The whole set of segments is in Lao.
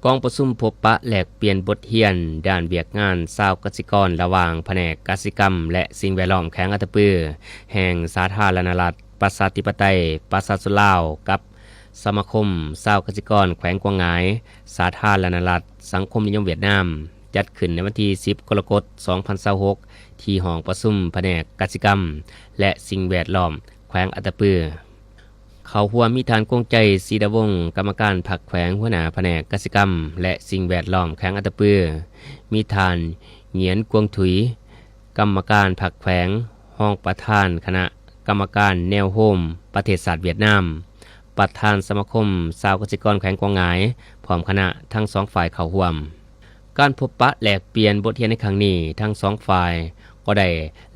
ກອງປະຊຸມພົບປະແລກປ່ຽນບົດຮຽນດ້ານວຽກງານຊາວກະສິກອນ ລະຫວ່າງພະແນກກະສິກຳ ແລະ ສິ່ງແວດລ້ອມແຂວງອັດຕະປື ແຫ່ງສາທາລະນະລັດປະຊາທິປະໄຕປະຊາຊົນລາວ ກັບສະມາຄົມຊາວກະສິກອນແຂວງກວາງຫງາຍ ສາທາລະນະລັດສັງຄົມນິຍົມຫວຽດນາມ ຈັດຂຶ້ນໃນວັນທີສິບ ກໍລະກົດ ສອງພັນຊາວຫົກ ທີ່ຫ້ອງປະຊຸມພະແນກກະສິກຳ ແລະ ສິ່ງແວດລ້ອມແຂວງອັດຕະປື. ເຂົ້າຮ່ວມມີທ່ານ ກົງໄຈ ສີດາວົງ ກຳມະການພັກແຂວງ ຫົວໜ້າພະແນກກະສິກຳ ແລະ ສິ່ງແວດລ້ອມແຂວງອັດຕະປື, ມີທ່ານ ຫງຽນ ກວງທຸຍ ກຳມະການພັກແຂວງ, ຮອງປະທານຄະນະກຳມະການແນວໂຮມປະເທດຊາດຫວຽດນາມ, ປະທານສະມາຄົມຊາວກະສິກອນແຂວງກວາງຫງາຍ ພ້ອມຄະນະທັງສອງຝ່າຍເຂົ້າຮ່ວມ. ການພົບປະແລກປ່ຽນບົດຮຽນໃນຄັ້ງນີ້, ທັງສອງຝ່າຍກໍໄດ້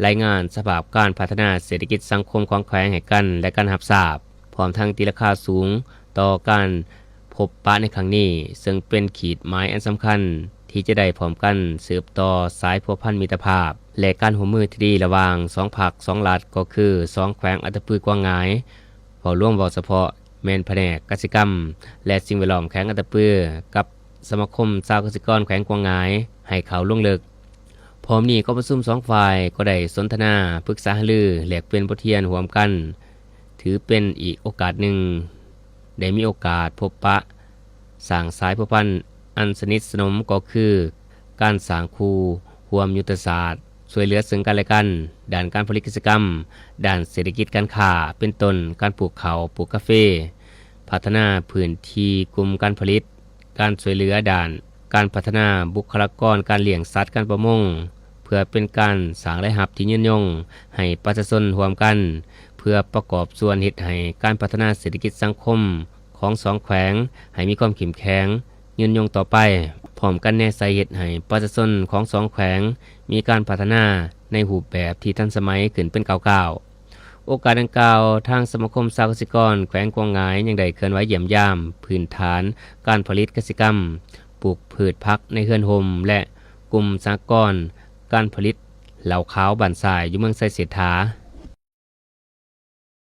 ລາຍງານສະພາບການພັດທະນາເສດຖະກິດສັງຄົມຂອງແຂວງໃຫ້ກັນ ແລະ ກັນຮັບຊາບ, ພ້ອມທັງຕີລາຄາສູງຕໍ່ການພົບປະໃນຄັ້ງນີ້, ເຊິ່ງເປັນຂີດໝາຍອັນສຳຄັນທີ່ຈະໄດ້ພ້ອມກັນສືບຕໍ່ສາຍພົວພັນມິດຕະພາບ ແລະ ການຮ່ວມມືທີ່ດີລະຫວ່າງສອງພັກສອງລັດ ກໍຄືສອງແຂວງອັດຕະປື ກວາງຫງາຍ, ເວົ້າລວມເວົ້າສະເພາະ ແມ່ນພະແນກກະສິກຳ ແລະ ສິ່ງແວດລ້ອມແຂວງອັດຕະປື ກັບສະມາຄົມຊາວກະສິກອນແຂວງກວາງຫງາຍ ໃຫ້ເຂົ້າລົງເລິກ. ພ້ອມນີ້ ກອງປະຊຸມສອງຝ່າຍກໍໄດ້ສົນທະນາ, ປຶກສາຫາລື, ແລກປ່ຽນບົດຮຽນຮ່ວມກັນ, ຖືເປັນອີກໂອກາດໜຶ່ງ ໄດ້ມີໂອກາດພົບປະ, ສ້າງສາຍພົວພັນອັນສະໜິດສະໜົມ ກໍຄືການສ້າງຄູ່ຮ່ວມຍຸດທະສາດ ຊ່ວຍເຫຼືອເຊິ່ງກັນ ແລະ ກັນ, ດ້ານການຜະລິດກະສິກຳ, ດ້ານເສດຖະກິດການຄ້າ ເປັນຕົ້ນ ການປູກເຂົ້າ, ປູກກາເຟ, ພັດທະນາພື້ນທີ່ກຸ່ມການຜະລິດ, ການຊ່ວຍເຫຼືອດ້ານການພັດທະນາບຸກຄະລາກອນການລ້ຽງສັດ, ການປະມົງ, ເພື່ອເປັນການສ້າງລາຍຮັບທີ່ຍືນຍົງໃຫ້ປະຊາຊົນຮ່ວມກັນ, ເພື່ອປະກອບສ່ວນເຮັດໃຫ້ການພັດທະນາເສດຖະກິດສັງຄົມຂອງສອງແຂວງໃຫ້ມີຄວາມເຂັ້ມແຂງ, ຍືນຍົງຕໍ່ໄປ, ພ້ອມກັນແນໃສ່ເຮັດໃຫ້ປະຊາຊົນຂອງສອງແຂວງມີການພັດທະນາໃນຮູບແບບທີ່ທັນສະໄໝຂຶ້ນເປັນກ້າວໆ. ໂອກາດດັ່ງກ່າວ, ທາງສະມາຄົມຊາວກະສິກອນແຂວງກວາງຫງາຍ ຍັງໄດ້ເຄື່ອນໄຫວຢ້ຽມຢາມພື້ນຖານການຜະລິດກະສິກຳ, ປູກພືດຜັກໃນເຮືອນຮົ່ມ ແລະ ກຸ່ມສະຫະກອນການຜະລິດເຫຼົ້າຂາວບ້ານຊາຍ ຢູ່ເມືອງໄຊເສດຖາ.